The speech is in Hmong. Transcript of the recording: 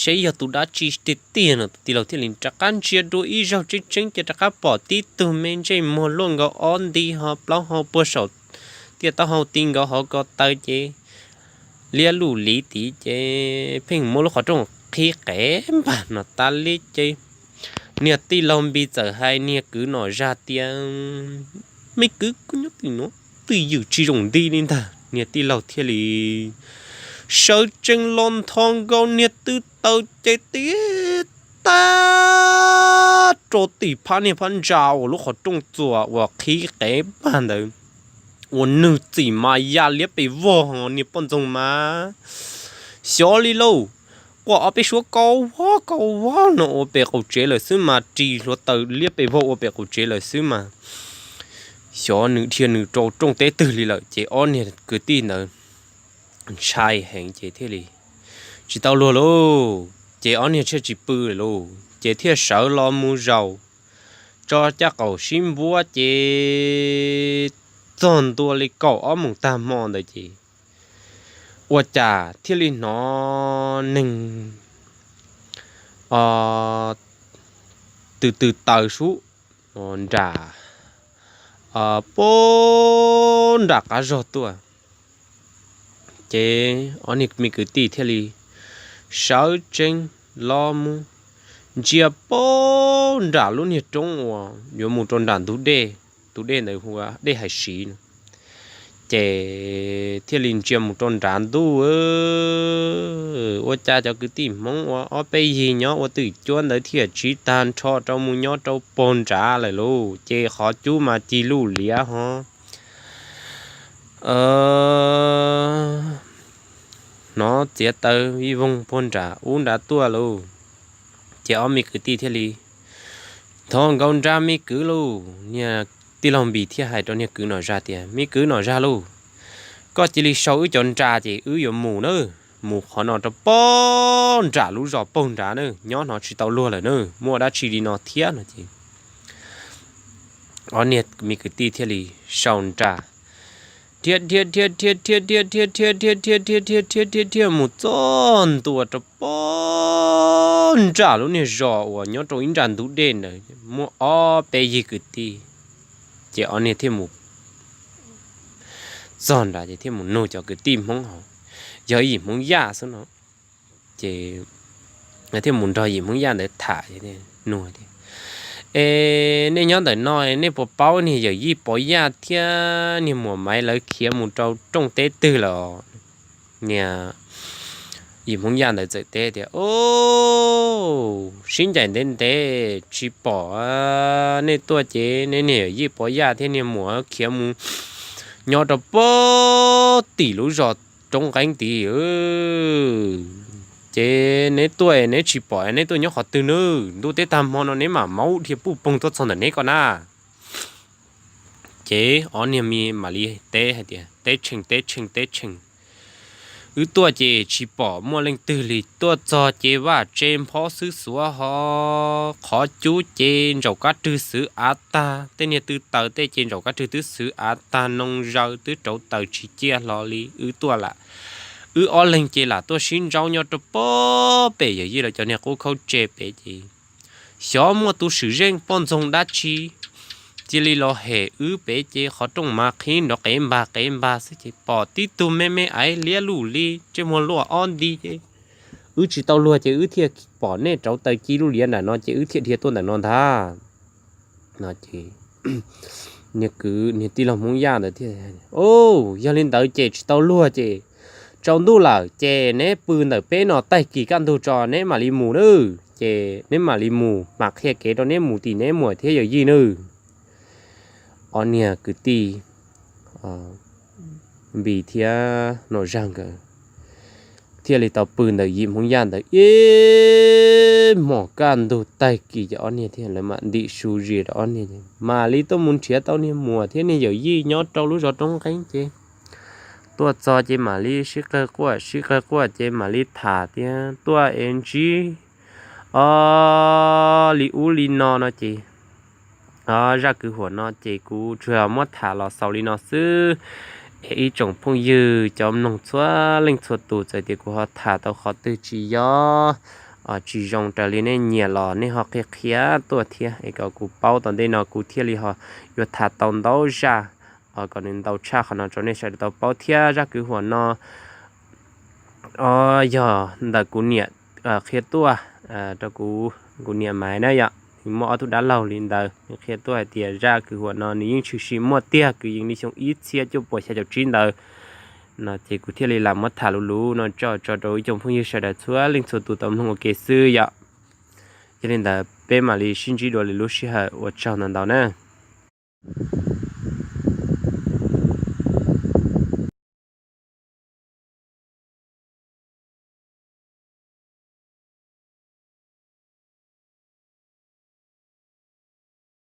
seb yog tus dab tsi tiag tiag no. Tus tij laug thiaj li rov qab ntsia dua ib zaug tseeb tseeb ces rov qab pom tib tug me ntsej muag luaj nkaus ob nti ho plaub hau puag saum tiaj taub hau ti nkaus hauv ko taw ces liab luj liv tid ces pheej muab lub qhov rooj qhib qev npag no tas li ces niag tij laug Npis txawm hais niag kwv Nom Zag tias, Me kwv, koj nyob twj ywm tsis zoo nti li ntag. Niag tij laug thiaj li sawv tsees los nthos nkaus niag tw taws ces tib tag rau tim phab niag phab ntsa uas lub qhov rooj txuas uas qhib qev npag ntawd, ua nws txim mas ya liab pes vog, niag poj ntxoog mas xyov li lauj, quaj ob peb suab kauv vog kauv vog no ua pem qaum tsev lawm xwb mas, ris hluav taws liab pes vog ua pem qaum tsev lawm xwb mas, xyov nws dhia nws rau rooj teb twg li lawm ces ob niag kwv tij ntawd ntshai heev ces thiaj li tsis tau luag lauj, ces ob niag thiaj tsis pw lawm lauj, ces thiaj sawv los mus zaum tso caj qaum sib npuab ces txog ntua li kaum ob moos tag hmo ntawd ces ua cas thiaj li hnov neeg tw tw taws sub nram, pab nram qab zog tuaj. Ces ob niag me kwv tij thiaj li sawv tsees los mus ntsia pab nram lub niag roob uas yuav mus rau nram ntug dej, tus dej ntawd hu ua dej Hais Siv no. Ces thiaj li ntsia mus rau nrad ntuj, ua cas cov kwv tij Hmoob uas ob peb yig nyob ua twj cuab ntawd thiaj tsiv tag nrho rau mus nyob rau pag nrad lawm lauj. Ces qhov cub mas ci luj liab ho hnov txiav taws vij voog pag nram ub nrad tuaj lauj. Ces ob me kwv tij thiaj li thov nkaus nra me kwv lauj. Niag tij laug Npis thiaj hais rau niag kwv Nom Zag tias, Me kwv Nom Zag lauj, koj cia li sau wb cov nra ces wb yuav mus na, mus qhov no rau pag nram lub zos pag nrad na, nyob no tsis tau luag lawm na, muaj dab tsi li no thiab no ces ob niag me kwv tij thiaj li sau nra dhia dhia dhia dhia dhia dhia dhia dhia dhia dhia dhia dhia dhia dhia dhia mus txog ntua rau pag nram lub niag zos uas nyob rau ib nra ntug dej ntawd muaj ob peb yig kwv tij. Ces ob niag thiaj mus txog nrad ces thiaj mus nug cov kwv tij Hmoob hauv, yog yim Hmoob Yaj xwb no. Ces thiaj mus nrog yim Hmoob Yaj ntawd tham, nug tias, E, nej nyob ntawm no nej puas paub niag yawm yij Pov Yaj thiab niag muam Maiv lawv khiav mus rau rooj teb twg lawm? Niag yim Hmoob Yaj ntawd txawm teb tias, O, sib ncaim ntev ntev tsis pom nej tuaj ces nej niag yawm yij Pov Yaj thiab niag muam khiav mus nyob rau pag tim lub zos roob nqeeb tid. Ces neb tuaj neb tsis pom neb tuaj nyob qhov twg nawb? Ntuj teb tag hmo no neb mam maub dhia puj poog tuaj txog ntawm neb ko na. Ces ob niag me mam li teb hais tias, Teb tshee, teb tshee, teb tshee. Wb tuaj ces tsis pom muaj leej twg li, tuaj txog ces vaj tse nphob xwb xuav ho, qhov cub ces ntsaum kab rwg xwv av tag, tej niag tw taws tej ces ntsaum kab rwg twb xwv av tag, noo zaws twb rauv taws tsis ciaj hlo li. Wb tuaj lam, wb ob leeg ces lam tuaj sib ntsaub nyob rau pag pem yawm yij lawv cov niag qub khaub tse pem ces xyov muaj tus swm zeej poj ntxoog dab tsi cia li los hem wb pem ces qhov rooj mas qhib nrov qev npag qev npag xwb ces pom tib tug me me aiv liab luj li ntsej muag luaj ob nti ces wb tsis tau luag ces wb thiaj pom nej rauv taws ci luj liav nram no ces wb thiaj dhia tuaj ntawm no ntag. No ces niag kwv niag tij laug Hmoob Yaj ntawd thiaj, O, yog li ntawd ces tsis tau luag ces tsaus ntuj lawm ces neb pw ntawm peb no, tag kis kaj ntug tso neb mam li mus nawb. Ces neb mam li mus, mam qhia kev rau neb mus tim neb muam thiab yawm yij nawb. Ob niag kwv tij Npis thiab Nom Zag nkawd thiaj li tau pw ntawm yim Hmoob Yaj ntawd ib hmos kaj ntug, tag kis ces ob niag thiaj, lawv mam ntim su zis rau ob niag, mam li tuaj mus nrhiav tau niag muam thiab niag yawm yij nyob rau lub zos roob nqeeb ces tuaj txog ces mam li sib qawg quaj, sib qawg quaj ces mam li tham tias, Tuaj es ntsib o li ub li no no ces zaj kwv huam no ces kuv tsuas muab tham los xaus li no xwb. Es ib tsoom phooj ywg cov mloog txhua leej txhua tus, txawm tias kuv ho tham tau qhov twg tsis yog, tsis zoo raws li nej nyiam los nej ho qhia qhia tuaj thiab es kom kuv paub tom ntej no kuv thiaj li ho yuav tham tau ntau zaj, kom nws ntau tshaj qhov no rau nej sawv daws tau paub thiab. Zaj kwv huam no yog ntawm kuv niam qhia tuaj rau kuv, kuv niam Maiv na yom, nws muaj ob tug dab laug li ntawd, nws qhia tuaj hais tias zaj kwv huam no nws yeej tshwm sim muaj tiag kwv yees li xyoo ib txhiab cuaj puas xya caum tsib ntawd no ces kuv thiaj li lam muab tham lus lus no tso tso rau ib tsoom phooj ywg sawv daws txhua leej txhua tus tau mloog ua ke xwb yom. Yog li ntawd peb mam li sib ntsib dua lwm lub sij hawm, ua tsaug ntau ntau na.